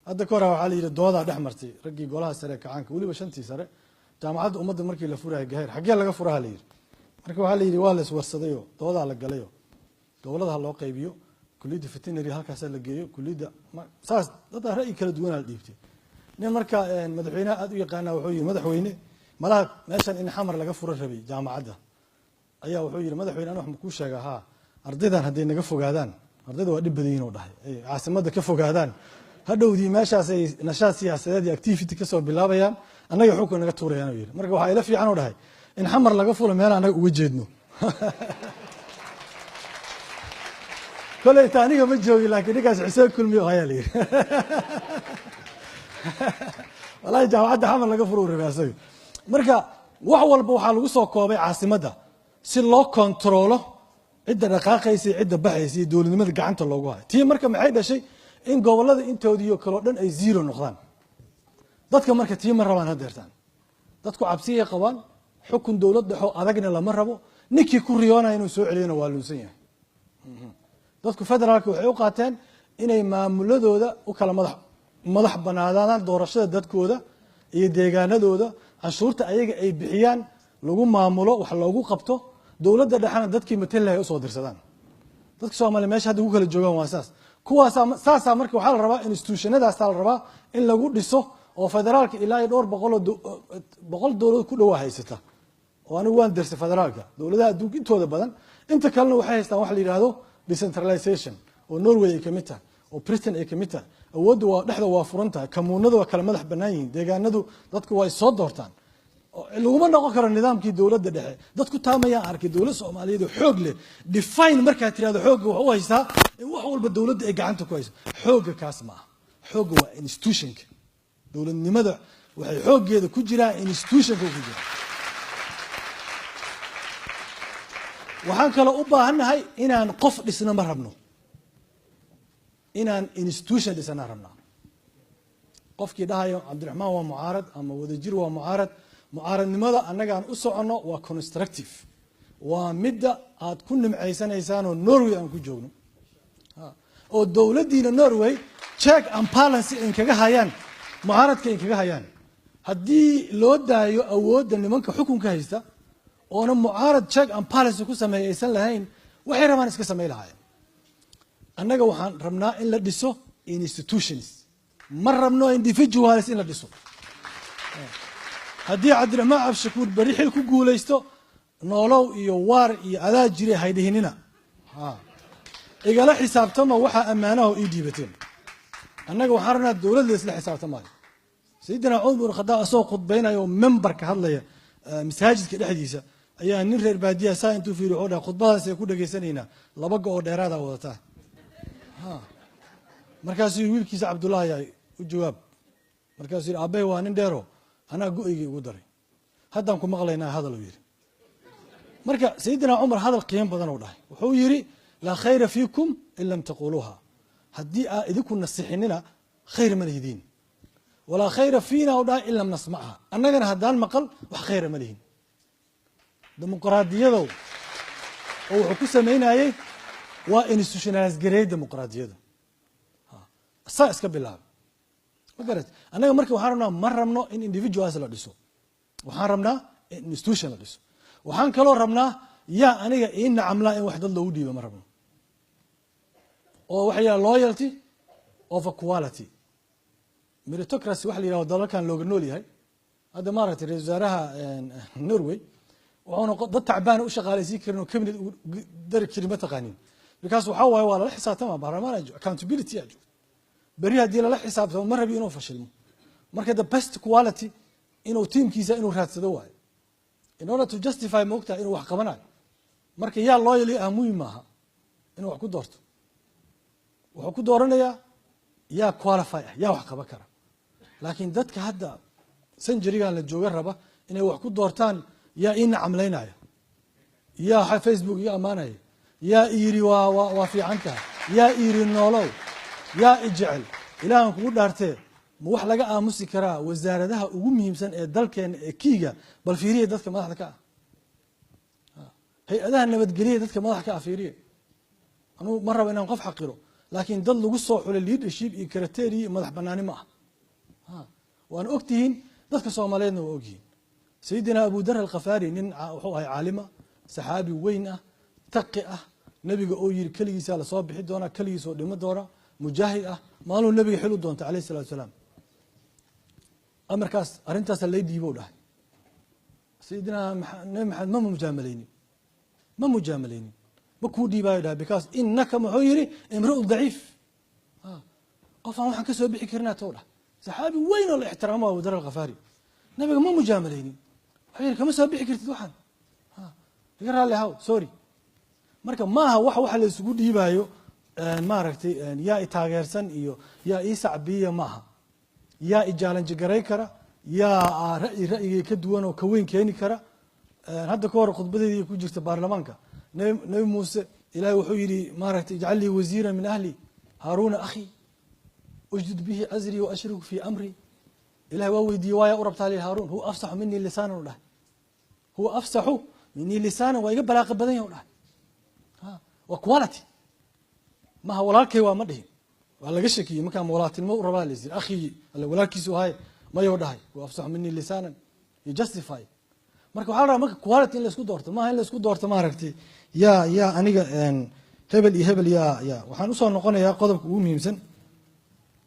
Hadda ka hore waxaa la yidhi doodaa dhex martay raggii golaha sare kacaanka, weliba shantii sare, jaamacadda ummadda markii la furaya Gahayr xaggee laga furaha la yidhi. Marka waxaa la yidhi waa la iswarsadayoo doodaa la galayoo gobolada ha loo qaybiyo, kuliyadda veterinary halkaasa la geeyo, kuliyadda saas dadaa ra'yi kala duwanaa la dhiibtay. Nin marka madaxweynaha aada u yaqaana wuxuu yihi madaxweyne malaha meeshan in Xamar laga furo rabay jaamacadda ayaa wuxuu yihi madaxweyne ana wax ma kuu sheega? Haa, ardaydan hadday naga fogaadaan, ardayda waa dhib badan yihin u dhahay, ay caasimadda ka fogaadaan, hadhowdii meeshaas ay nashaad siyaasadeed iyo activity kasoo bilaabayaan, annaga xukun naga tuurayaan u yihi. Marka waxaa ila fiican u dhahay in Xamar laga fulo meel annaga uga jeedno. Koleyta aniga ma joogin, laakiin ninkaas Xuseen Kulmi oo ayaa la yidhi wallahi jaamacadda Xamar laga furo u rabay asaga. Marka wax walba waxaa lagu soo koobay caasimadda si loo kontaroolo cidda dhaqaaqaysa iyo cidda baxaysa iyo dowladnimada gacanta loogu hayo. Tii marka maxay dhashay in gobolada intoodiiyo kaleo dhan ay zero noqdaan dadka. Marka tii ma rabaan hadeertaan, dadku cabsiyay qabaan, xukun dowlad dhexoo adagna lama rabo. Ninkii ku riyoonaya inuu soo celiyana waa lunsan yahay. Dadku federaalka waxay u qaateen inay maamuladooda u kala madax banaadaadaan, doorashada dadkooda iyo deegaanadooda, canshuurta ayaga ay bixiyaan lagu maamulo, wax loogu qabto, dowladda dhexena dadkii matalahay usoo dirsadaan. Dadka Soomaaliya meesha hadda ku kala joogaan waa saas, kuwaasaa saasaa. Marka waxaa la rabaa institutionadaasaa la rabaa in lagu dhiso oo federaalka ilaa iyo dhowr boqoloo boqol dowladood ku dhawaa haysata, oo anigu waan dersay federaalka dowladaha adduunka intooda badan. Inta kalena waxay haystaan waxa la yidhahdo decentralization, oo Norway ay kamid tahay, oo Britain ay kamid tahay. Awoodda waa dhexda waa furan tahay, kamuunada waa kala madax bannaan yihiin, deegaanadu dadku waa soo doortaan. Laguma noqon karo nidaamkii dowladda dhexe. Dadku taamayaan arkay dowlad Soomaaliyeed oo xoog leh define markaad tirahdo, xoogga wax u haystaa in wax walba dowladda ay gacanta ku hayso. Xoogga kaas ma aha, xoogga waa institutionka. Dowladnimada waxay xooggeeda ku jiraa institutionka ku jira. Waxaan kaloo u baahannahay inaan qof dhisno ma rabno, inaan institution dhisana rabnaa. Qofkii dhahayo Cabdiraxmaan waa mucaarad ama Wadajir waa mucaarad, mucaaradnimada annagaan u soconno waa constructive, waa midda aad ku nimcaysanaysaanoo Norway aan ku joogno, oo dowladdiina Norway check and balance inkaga hayaan, mucaaradka inkaga hayaan. Haddii loo daayo awoodda nimanka xukunka haysta oona mucaarad check and balance ku sameeya aysan lahayn, waxay rabaan iska samey lahaayeen. Annaga waxaan rabnaa in la dhiso institutions, ma rabno individuals in la dhiso. Haddii Cabdiraxmaan Cabdishakuur beri xil ku guulaysto, noolow iyo waar iyo adaa jire haydhihinina, igala xisaabtama waxaa ammaanaho ii dhiibateen. Annaga waxaan rabnaa dowlad la isla xisaabtamaayo. Sayidina Cumar bin Khadaab asagoo khudbaynaya oo membarka hadlaya masaajidka dhexdiisa ayaa nin reer baadiyaha saa intuu fiiri wuxuu dhahay khudbadaas ay ku dhegaysanaynaa laba go oo dheeraada wadataa. Markaasuu yidhi wiilkiisa Cabdullahi yahay u jawaab. Markaasuu yidhi aabbahay waa nin dheero, anaa go-ygii ugu daray, haddaan ku maqlaynaa hadal uu yidhi. Marka sayidina Cumar hadal qiimo badan uu dhahay, wuxuu yidhi laa khayra fiikum in lam taquuluuha, haddii aa idinku nasixinina khayr ma lihidiin, walaa khayra fiina u dhahay in lam nasmacha, annagana haddaan maqal wax khayra ma lihin. Dimuqraadiyadow oo wuxuu ku samaynayey waa institutionalize gareey dimuqraadiyada, saa iska bilaabay ma garat. Annaga marka waxaan rabnaa, ma rabno in individuals la dhiso, waxaan rabnaa in institution la dhiso. Waxaan kaloo rabnaa yaa aniga ii nacamlaa in wax dad loogu dhiibo ma rabno, oo waxa yidhaha loyalty of equality, meritocracy waxa la yidhahdo dalalkan looga nool yahay. Hadda maaragtay ra-isul wasaaraha Norway wuxuuna dad tacbaana u shaqaalaysiin karin oo cabinet dari karin ma taqaanin, because waxaa waaye waa lala xisaabtama, baarlamaan accountability aa joogto. Berri haddii lala xisaabtamo ma rabi inuu fashilmo. Marka the best quality inuu tiimkiisa inuu raadsado waayo in order to justify maogtahay inuu wax qabanayo. Marka yaa loyally ah muhim maaha inuu wax ku doorto, wuxuu ku dooranayaa yaa qualify ah, yaa wax qaban kara. Laakiin dadka hadda centurygan la jooga raba inay wax ku doortaan yaa ii nacamlaynaya, yaa Facebook iga ammaanaya, yaa iyiri waa fiican tahay, yaa iyiri noolow, yaa i jecel, ilaahan kugu dhaartee ma wax laga aamusi karaa? Wasaaradaha ugu muhiimsan ee dalkeena ee kiiga bal fiiriya dadka madaxda ka ah, hay-adaha nabadgeliya dadka madaxda ka ah fiiriya. Anugu ma rabo inaan qof xaqiro, Laakiin dad lagu soo xulay leadership iyo criteria iyo madax banaani ma aha. Waana ogtihiin, dadka Soomaaliyeedna waa ogyihiin. Sayidina Abu Dar Alkhafaari nin wuxuu ahay caalima, saxaabi weyn ah, taqi ah, nebiga oo yiri keligiisaa lasoo bixi doonaa, keligiis oo dhimo doona, mujaahid ah. Maaluu nebiga xil u doontay alayh salatu wasalaam. Amarkaas arrintaasa lay dhiibo dhahay. Sayidina Nebi Maxamed ma mujaamaleynin, ma mujaamaleynin. Ma kuu dhiibaayo dhahay, because innaka, muxuu yidhi, imru'un daciif, qof aan waxaan ka soo bixi karinaa tow dhah. Saxaabi weyn oo la ixtiraamo Abu Dar Alkhafaari, nabiga ma mujaamaleynin. Wuxuu yidhi, kama soo bixi kartid waxaan, iga raalli ahaw, sorry. Marka maaha waxa la isugu dhiibaayo, maaragtay, yaa i taageersan iyo yaa ii sacbiya maaha, yaa i challenge garay kara, yaa ra'yi ra'yigay ka duwan oo ka weyn keeni kara. Hadda ka hor khudbadeedii ku jirta baarlamaanka, Nebi Muuse Ilahay wuxuu yidhi, maaragtay, ijcal lii wasiira min ahli, Haaruuna akhi, ushdud bihi azrii wa ashriku fi amri. Ilahay waa weydiiyey, waaya u rabtaa li Haaruun? Huwa afsaxu minii lisaanan u dhahay, huwa afsaxu minii lisaanan, waa iga balaaqa badan yahay u dhahay. Waa quality maha. Walaalkay waa ma dhihin, waa laga shakiyey. Markaa walaaltinimo u rabaa la yiri, akhii alle walaalkiisu ahay mayuu dhahay, huwa afsaxu minii lisaanan, you justify. Marka waxaa la rabaa marka quality in la isku doorto, maaha in la isku doorto, maaragtay, yaa aniga hebel iyo hebel yaa. Waxaan usoo noqonayaa qodobka ugu muhiimsan.